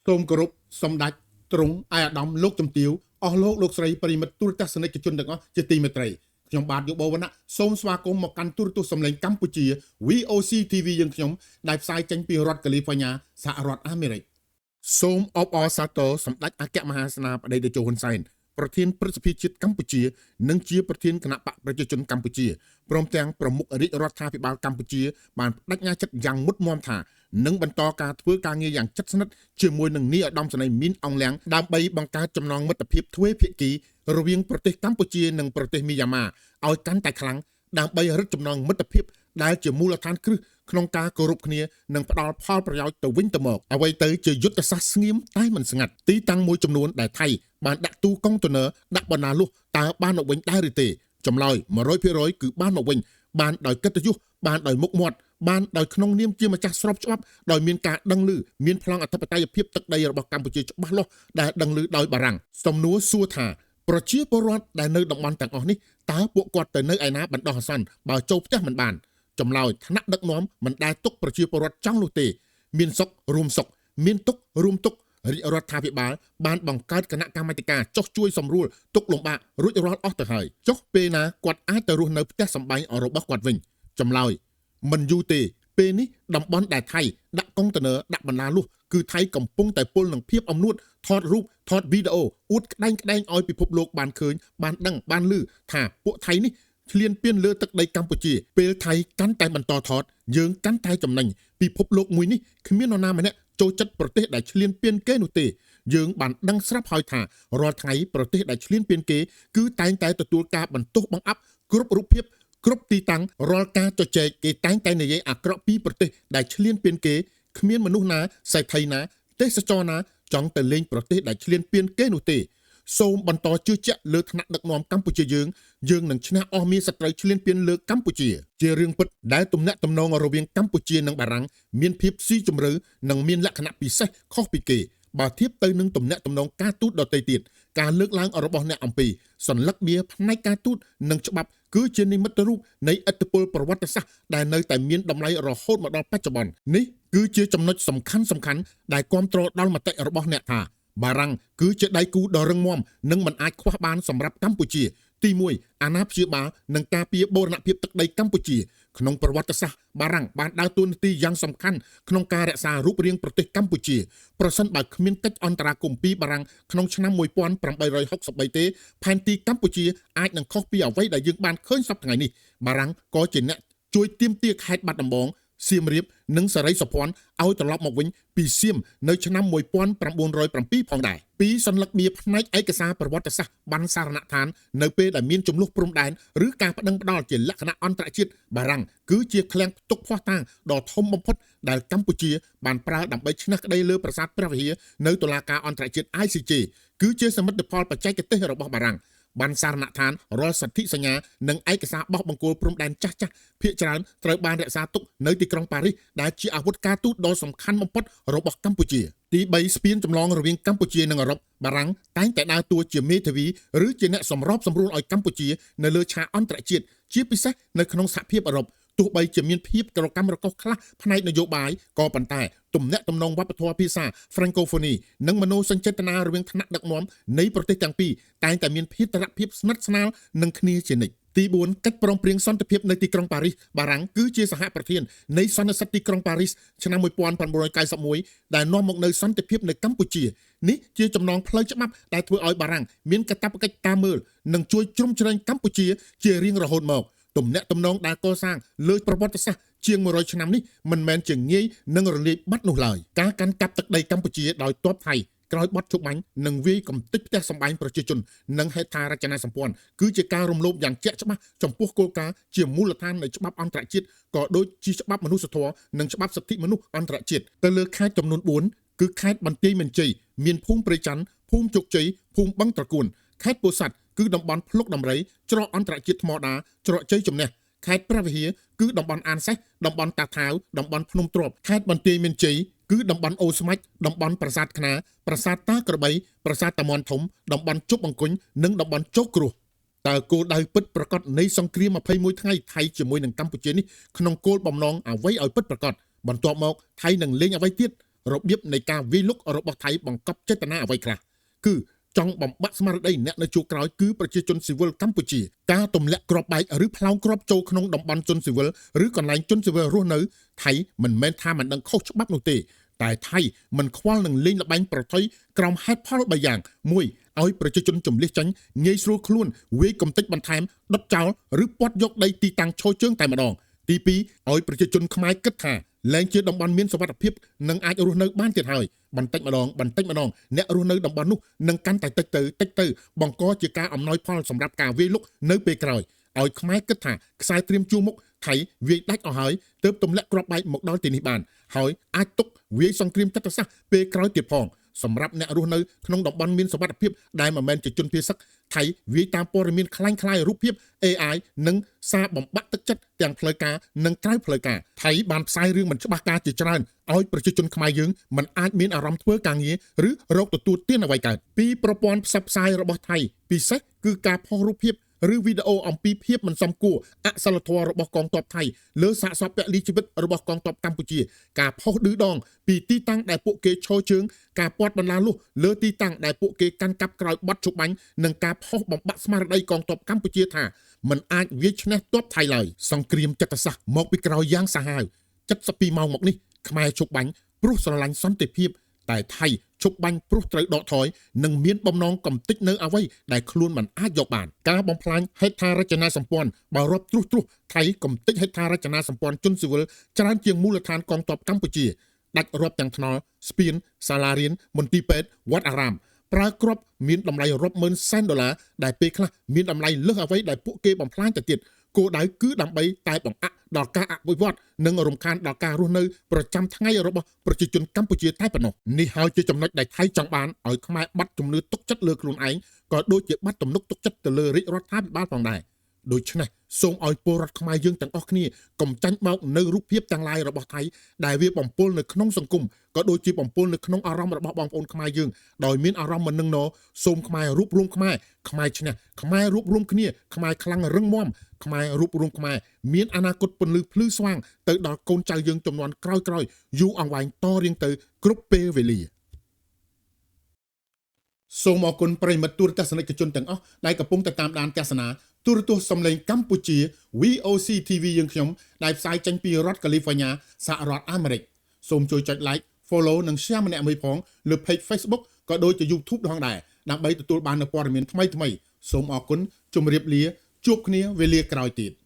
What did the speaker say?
សូមគោរពសម្ដេចទ្រង់ឯកឧត្តមលោកជំទាវអស់លោកលោកស្រីប្រិយមិត្តទូរទស្សនិកជនទាំងអស់ជាទីមេត្រីខ្ញុំបាទយុបវណ្ណៈសូមស្វាគមន៍មកកាន់ទូរទស្សន៍សំឡេងកម្ពុជា VOC TV យើងខ្ញុំដែលផ្សាយចេញពីរដ្ឋកាលីហ្វ័រញ៉ាសហរដ្ឋអាមេរិកសូមអបអរសាទរសម្ដេចអគ្គមហាសេនាបតីតេជោហ៊ុនសែនប្រធានព្រឹទ្ធសភាជាតិកម្ពុជានិងជាប្រធានគណបក្សប្រជាជនកម្ពុជាព្រមទាំងប្រមុខរាជរដ្ឋាភិបាលកម្ពុជាបានបដិញ្ញាចិត្តយ៉ាងមុតមមថានឹងបន្តការធ្វើការងារយ៉ាងជិតស្និទ្ធជាមួយនឹងនាយឧត្តមសេនីយ៍មីនអងលៀងដើម្បីបង្កើតចំណងមិត្តភាពទ្វេភាគីរវាងប្រទេសកម្ពុជានិងប្រទេសមីយ៉ាន់ម៉ាឲ្យកាន់តែខ្លាំងដើម្បីរឹតចំណងមិត្តភាពដែលជាមូលដ្ឋានគ្រឹះក្នុងការគោរពគ្នានិងផ្ដល់ផលប្រយោជន៍ទៅវិញទៅមកអ្វីទៅជាយុទ្ធសាស្ត្រស្ងៀមតែមិនស្ងាត់ទីតាំងមួយចំនួនដែលថៃបានដាក់ទូកុងតឺន័រដាក់បណ្ណាលុះតើបានមកវិញដែរឬទេចម្លើយ100%គឺបានមកវិញបានដោយកិត្តិយសបានដោយមុខមាត់បានដោយក្នុងនាមជាម្ចាស់ស្របច្បាប់ដោយមានការដឹងឮមានប្លង់អធិបតេយ្យភាពទឹកដីរបស់កម្ពុជាច្បាស់លាស់ដែលដឹងឮដោយបារាំងសំណួរសួរថាប្រជាពលរដ្ឋដែលនៅតំបន់ទាំងអស់នេះតើពួកគាត់ទៅនៅឯណាបណ្ដោះអាសន្នបើចូលផ្ទះមិនបានចម្លើយថ្នាក់ដឹកនាំមិនដែលទុកប្រជាពលរដ្ឋចង់នោះទេមានសុខរួមសុខមានទុក្ខរួមទុក្ខរាជរដ្ឋាភិបាលបានបង្កើតគណៈកម្មាធិការចុះជួយសម្រួលទុក្ខលំបាករួចរាល់អស់ទៅហើយចុះពេលណាគាត់អាចទៅរស់នៅផ្ទះសម្បែងរបស់គាត់វិញចម្លើយមិនយូរទេពេលនេះតំបន់ដែលថៃដាក់កុងតឺន័រដាក់បណ្ណាលុះគឺថៃកំពុងតែពុលនឹងភាពអំនួតថតរូបថតវីដេអូអួតក្តែងក្តែងឲ្យពិភពលោកបានឃើញបានដឹងបានឮថាពួកថៃនេះឈ្លានពានលើទឹកដីកម្ពុជាពេលថៃកាន់តែបន្តថតយើងកាន់តែចំណេញពិភពលោកមួយនេះគ្មាននរណាម្នាក់ចូលចិត្តប្រទេសដែលឈ្លានពានគេនោះទេយើងបានដឹងស្រាប់ហើយថារាល់ថ្ងៃប្រទេសដែលឈ្លានពានគេគឺតែងតែទទួលការបន្ទោសបង្អាប់គ្រប់រូបភាពគ្រប់ទីតាំងរាល់ការជជែកគេតែងតែនិយាយអាក្រក់ពីប្រទេសដែលឈ្លានពានគេគ្មានមនុស្សណាសេដ្ឋីណាទេសចរណាចង់ទៅលេងប្រទេសដែលឈ្លានពានគេនោះទេសូមបន្តជឿជាក់លើថ្នាក់ដឹកនាំកម្ពុជាយើងយើងនឹងឈ្នះអស់មានសត្រូវឈ្លានពានលើកម្ពុជាជារឿងពិតដែលទំនាក់ទំនងរវាងកម្ពុជានិងបារាំងមានភាពស៊ីជម្រៅនិងមានលក្ខណៈពិសេសខុសពីគេបើធៀបទៅនឹងទំនាក់ទំនងការទូតដទៃទៀតការលើកឡើងរបស់អ្នកអំពីសន្លឹកបៀផ្នែកការទូតនិងច្បាប់គឺជានិមិត្តរូបនៃឥទ្ធិពលប្រវត្តិសាស្ត្រដែលនៅតែមានតម្លៃរហូតមកដល់បច្ចុប្បន្ននេះគឺជាចំណុចសំខាន់សំខាន់ដែលគាំទ្រដល់មតិរបស់អ្នកថាបារាំងគឺជាដៃគូដ៏រឹងមាំនិងមិនអាចខ្វះបានសម្រាប់កម្ពុជាទី1អាណាព្យាបាលនិងការពារបូរណភាពទឹកដីកម្ពុជាក្នុងប្រវត្តិសាស្ត្របារាំងបានដើរតួនាទីយ៉ាងសំខាន់ក្នុងការរក្សារូបរាងប្រទេសកម្ពុជាប្រសិនបើគ្មានកិច្ចអន្តរាគមន៍ពីបារាំងក្នុងឆ្នាំ1863ទេផែនទីកម្ពុជាអាចនឹងខុសពីអ្វីដែលយើងបានឃើញសប្តាហ៍ថ្ងៃនេះបារាំងក៏ជាអ្នកជួយទាមទារខេត្តបាត់ដំបងសៀមរាបនិងសរីសុភ័ណ្ឌឲ្យត្រឡប់មកវិញពីសៀមនៅឆ្នាំ1907ផងដែរពីសន្លឹកបៀផ្នែកឯកសារប្រវត្តិសាស្ត្របានសារណដ្ឋាននៅពេលដែលមានចំនួនព្រំដែនឬការប្តឹងផ្តល់ជាលក្ខណៈអន្តរជាតិបារាំងគឺជាឃ្លាំងផ្ទុកភស្តុតាងដ៏ធំបំផុតដែលកម្ពុជាបានប្រើដើម្បីឈ្នះក្តីលើប្រាសាទព្រះវិហារនៅតុលាការអន្តរជាតិ ICJ គឺជាសមិទ្ធផលបច្ចេកទេសរបស់បារាំងបានសារណដ្ឋានរាល់សន្ធិសញ្ញានិងឯកសារបោះបង្គោលព្រំដែនចាស់ចាស់ភាគច្រើនត្រូវបានរក្សាទុកនៅទីក្រុងប៉ារីសដែលជាអាវុធការទូតដ៏សំខាន់បំផុតរបស់កម្ពុជាទី3ស្ពានចម្លងរវាងកម្ពុជានិងអឺរ៉ុបបារាំងតែងតែដើរតួជាមេធាវីឬជាអ្នកសម្របសម្រួលឲ្យកម្ពុជានៅលើឆាកអន្តរជាតិជាពិសេសនៅក្នុងសហភាពអឺរ៉ុបទោះបីជាមានភាពក្រកម្មរកុសខ្លះផ្នែកនយោបាយក៏ប៉ុន្តែទំនាក់ទំនងវប្បធម៌ភាសា Francophonie និងមនោសញ្ចេតនារវាងថ្នាក់ដឹកនាំនៃប្រទេសទាំងពីរតែងតែមានភាពរភាពស្និទ្ធស្នាលនឹងគ្នាជានិច្ចទី4កិច្ចព្រមព្រៀងសន្តិភាពនៅទីក្រុងប៉ារីសបារាំងគឺជាសហប្រធាននៃសន្និសីទទីក្រុងប៉ារីសឆ្នាំ1991ដែលនាំមកនូវសន្តិភាពនៅកម្ពុជានេះជាចំណងផ្លូវច្បាប់ដែលធ្វើឲ្យបារាំងមានកាតព្វកិច្ចតាមមើលនិងជួយជ្រោមជ្រែងកម្ពុជាជារៀងរហូតមកទំនាក់ទំនងដែលកសាងលើប្រវត្តិសាស្ត្រជាង100ឆ្នាំនេះមិនមែនជាងាយនឹងរលាយបាត់នោះឡើយការកាន់កាប់ទឹកដីកម្ពុជាដោយទ័ពថៃក្រោយបទជប់បាញ់និងវាយកំទេចផ្ទះសម្បែងប្រជាជននិងហេដ្ឋារចនាសម្ព័ន្ធគឺជាការរំលោភយ៉ាងជាក់ច្បាស់ចំពោះគោលការណ៍ជាមូលដ្ឋាននៃច្បាប់អន្តរជាតិក៏ដូចជាច្បាប់មនុស្សធម៌និងច្បាប់សិទ្ធិមនុស្សអន្តរជាតិទៅលើខេត្តចំនួន4គឺខេត្តបន្ទាយមានជ័យមានភូមិព្រៃច័ន្ទភូមិជោគជ័យភូមិបឹងត្រកួនខេត្តពោធិ៍សាត់គឺតំបន់ភ្លុកដំរីច្រកអន្តរជាតិថ្មដាច្រកជ័យជំនះខេត្តព្រះវិហារគឺតំបន់អានសេះតំបន់តាថាវតំបន់ភ្នំទ្របខេត្តបន្ទាយមានជ័យគឺតំបន់អូស្មាច់តំបន់ប្រាសាទខ្នាប្រាសាទតាក្របីប្រាសាទតាមាន់ធំតំបន់ជប់អង្គញ់និងតំបន់ជោគគ្រោះតើគោលដៅពិតប្រាកដនៃសង្គ្រាម21ថ្ងៃថៃជាមួយនឹងកម្ពុជានេះក្នុងគោលបំណងអ្វីឲ្យពិតប្រាកដបន្ទាប់មកថៃនឹងលេងអ្វីទៀត របៀបនៃការវាយលុករបស់ថៃបង្កប់ចេតនាអ្វីខ្លះគឺចង់បំបាក់ស្មារតីអ្នកនៅជួរក្រោយគឺប្រជាជនស៊ីវិលកម្ពុជាការទម្លាក់គ្រាប់បែកឬផ្លោងគ្រាប់ចូលក្នុងតំបន់ជនស៊ីវិលឬកន្លែងជនស៊ីវិលរស់នៅថៃមិនមែនថាមិនដឹងខុសច្បាប់នោះទេតែថៃមិនខ្វល់នឹងលេងល្បែងប្រថុយក្រោមហេតុផល3យ៉ាងមួយឲ្យប្រជាជនជំលះចាញ់ងាយស្រួលខ្លួនវាយកំទេចបន្ថែមដុតចោលឬពាត់យកដីទីតាំងឈរជើងតែម្ដងទី2ឲ្យប្រជាជនខ្មែរគិតថាលែងជាតំបន់មានសុវត្ថិភាពនិងអាចរស់នៅបានទៀតហើយបន្តិចម្ដងបន្តិចម្ដងអ្នករស់នៅតំបន់នោះនឹងកាន់តែតិចទៅតិចទៅបង្កជាការអំណោយផលសម្រាប់ការវាយលុកនៅពេលក្រោយឲ្យខ្មែរគិតថាខ្សែត្រៀមជួរមុខថៃវាយដាច់អស់ហើយទើបទម្លាក់គ្រាប់បែកមកដល់ទីនេះបានហើយអាចទុកវាយសង្គ្រាមចិត្តសាស្ត្រពេលក្រោយទៀតផងសម្រាប់អ្នករស់នៅក្នុងតំបន់មានសុវត្ថិភាពដែលមិនមែនជាជនភៀសសឹកថៃវាយតាមព័ត៌មានคล้ายៗរូបភាព AI និងសារបំបាក់ទឹកចិត្តទាំងផ្លូវការនិងក្រៅផ្លូវការថៃបានផ្សាយរឿងមិនច្បាស់ការជាច្រើនឲ្យប្រជាជនខ្មែរយើងមិនអាចមានអារម្មណ៍ធ្វើការងារឬរកទទួលទានអ្វីកើតពីប្រព័ន្ធផ្សព្វផ្សាយរបស់ថៃពិសេសគឺការផុសរូបភាពឬវីដេអូអំពីភាពមិនសមគួរអសិលធម៌របស់កងទ័ពថៃលើសាកសពពលីជីវិតរបស់កងទ័ពកម្ពុជាការផុសឌឺដងពីទីតាំងដែលពួកគេឈរជើងការពាត់បន្លាលុះលើទីតាំងដែលពួកគេកាន់កាប់ក្រោយបត់ជបាញ់និងការផុសបំបាក់ស្មារតីកងទ័ពកម្ពុជាថាមិនអាចវាយឈ្នះទ័ពថៃឡើយសង្គ្រាមចិត្តសាស្ត្រមកពីក្រោយយ៉ាងសាហាវ72ម៉ោងមកនេះខ្មែរជប់បាញ់ព្រោះស្រឡាញ់សន្តិភាពតែថៃជប់បាញ់ព្រោះត្រូវដកថយនិងមានបំណងកំទេចនៅអ្វីដែលខ្លួនមិនអាចយកបានការបំផ្លាញហេដ្ឋារចនាសម្ព័ន្ធបើរាប់ត្រួសត្រាសថៃកំទេចហេដ្ឋារចនាសម្ព័ន្ធជនស៊ីវិលច្រើនជាងមូលដ្ឋានកងទ័ពកម្ពុជាដាច់រាប់ទាំងថ្នល់ស្ពានសាលារៀនមន្ទីរពេទ្យវត្តអារាមប្រើគ្រាប់មានតម្លៃរាប់ម៉ឺនសែនដុល្លារដែលពេលខ្លះមានតម្លៃលើសអ្វីដែលពួកគេបំផ្លាញទៅទៀតគោលដៅគឺដើម្បីតែបង្អាក់ដល់ការអភិវឌ្ឍនិងរំខានដល់ការរស់នៅប្រចាំថ្ងៃរបស់ប្រជាជនកម្ពុជាតែប៉ុណ្ណោះនេះហើយជាចំណុចដែលថៃចង់បានឲ្យខ្មែរបាត់ជំនឿទុកចិត្តលើខ្លួនឯងក៏ដូចជាបាត់ទំនុកទុកចិត្តទៅលើរាជរដ្ឋាភិបាលផងដែរដូច្នេះសូមឲ្យពលរដ្ឋខ្មែរយើងទាំងអស់គ្នាកុំចាញ់បោកនៅរូបភាពទាំងឡាយរបស់ថៃដែលវាបំពុលនៅក្នុងសង្គមក៏ដូចជាបំពុលនៅក្នុងអារម្មណ៍របស់បងប្អូនខ្មែរយើងដោយមានអារម្មណ៍មិននឹងណសូមខ្មែររួបរួមខ្មែរខ្មែរឈ្នះខ្មែររួបរួមគ្នាខ្មែរខ្លាំងរឹងមាំខ្មែររួបរួមខ្មែរមានអនាគតពន្លឺភ្លឺស្វាងទៅដល់កូនចៅយើងចំនួនក្រោយៗយូរអង្វែងតរៀងទៅគ្រប់ពេលវេលាសូមអរគុណប្រិយមិត្តទូរទស្សនិកជនទាំងអស់ដែលកំពុងតែតាមដានទស្សនាទូរទស្សន៍សំឡេងកម្ពុជា VOC TV យើងខ្ញុំដែលផ្សាយចេញពីរដ្ឋកាលីហ្វ័រញ៉ាសហរដ្ឋអាមេរិកសូមជួយចុច Like Follow និង Share ម្នាក់មួយផងលើ Page Facebook ក៏ដូចជា YouTube ផងដែរដើម្បីទទួលបាននូវព័ត៌មានថ្មីៗសូមអរគុណជម្រាបលាជួបគ្នាវេលាក្រោយទៀត។